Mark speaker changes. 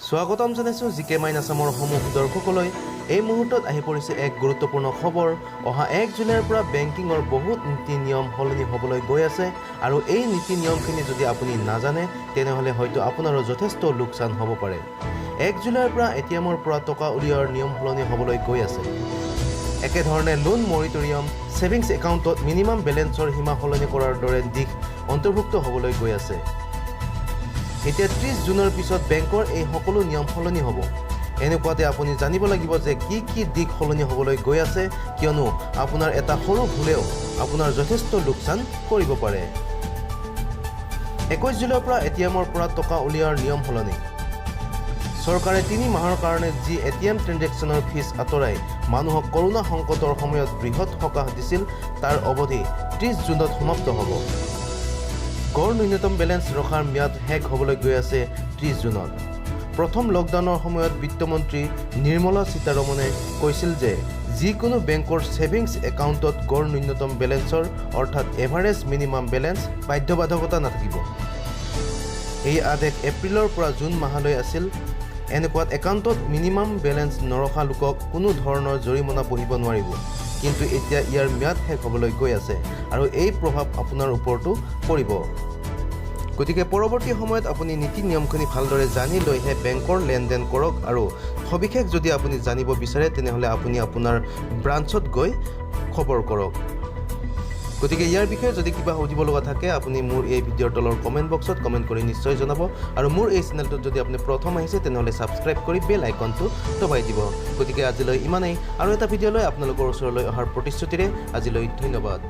Speaker 1: স্বাগতম জনাইছোঁ জি কে মাইন আছামৰ সমূহ দৰ্শকলৈ। এই মুহূৰ্তত আহি পৰিছে এক গুৰুত্বপূৰ্ণ খবৰ। অহা 1 জুলাইৰ পৰা বেংকিঙৰ বহুত নীতি নিয়ম সলনি হ'বলৈ গৈ আছে আৰু এই নীতি নিয়মখিনি যদি আপুনি নাজানে, তেনেহ'লে হয়তো আপোনাৰো যথেষ্ট লোকচান হ'ব পাৰে। 1 জুলাইৰ পৰা এ টি এমৰ পৰা টকা উলিওৱাৰ নিয়ম সলনি হ'বলৈ গৈ আছে। একেধৰণে লোন মৰিটৰিয়াম, ছেভিংছ একাউণ্টত মিনিমাম বেলেঞ্চৰ সীমা সলনি কৰাৰ দৰে দিশ অন্তৰ্ভুক্ত হ'বলৈ গৈ আছে। এতিয়া 30 জুনৰ পিছত বেংকৰ এই সকলো নিয়ম সলনি হ'ব। এনেকুৱাতে আপুনি জানিব লাগিব যে কি কি দিশ সলনি হ'বলৈ গৈ আছে, কিয়নো আপোনাৰ এটা সৰু ভুলেও আপোনাৰ যথেষ্ট লোকচান কৰিব পাৰে। 21 জুলাইৰ পৰা এ টি এমৰ পৰা টকা উলিওৱাৰ নিয়ম সলনি। চৰকাৰে 3 মাহৰ কাৰণে যি এ টি এম ট্ৰেনজেকশ্যনৰ ফিজ আঁতৰাই মানুহক কৰোণা সংকটৰ সময়ত বৃহৎ সকাহ দিছিল, তাৰ অৱধি 30 জুনত সমাপ্ত হ'ব। গড় ন্যূনতম বেলেঞ্চ ৰখাৰ ম্যাদ শেষ হ'বলৈ গৈ আছে 30 জুনত। প্ৰথম লকডাউনৰ সময়ত বিত্তমন্ত্ৰী নিৰ্মলা সীতাৰমণে কৈছিল যে যিকোনো বেংকৰ ছেভিংছ একাউণ্টত গড় ন্যূনতম বেলেঞ্চৰ, অৰ্থাৎ এভাৰেজ মিনিমাম বেলেঞ্চ বাধ্যবাধকতা নাথাকিব। এই আদেশ এপ্ৰিলৰ পৰা জুন মাহলৈ আছিল। এনেকুৱাত একাউণ্টত মিনিমাম বেলেঞ্চ নৰখা লোকক কোনো ধৰণৰ জৰিমনা বহিব নোৱাৰিব। কিন্তু এতিয়া ইয়াৰ ম্যাদ শেষ হ'বলৈ গৈ আছে আৰু এই প্ৰভাৱ আপোনাৰ ওপৰতো পৰিব। গতিকে পৰৱৰ্তী সময়ত আপুনি নীতি নিয়মখিনি ভালদৰে জানি লৈহে বেংকৰ লেনদেন কৰক আৰু সবিশেষ যদি আপুনি জানিব বিচাৰে, তেনেহ'লে আপুনি আপোনাৰ ব্ৰাঞ্চত গৈ খবৰ কৰক। গতিকে ইয়াৰ বিষয়ে যদি কিবা সুধিব লগা থাকে, আপুনি মোৰ এই ভিডিঅ'ৰ তলৰ কমেণ্ট বক্সত কমেণ্ট কৰি নিশ্চয় জনাব আৰু মোৰ এই চেনেলটোত যদি আপুনি প্ৰথম আহিছে, তেনেহ'লে ছাবস্ক্ৰাইব কৰি বেল আইকনটো দবাই দিব। গতিকে আজিলৈ ইমানেই আৰু এটা ভিডিঅ' লৈ আপোনালোকৰ ওচৰলৈ অহাৰ প্ৰতিশ্ৰুতিৰে আজিলৈ ধন্যবাদ।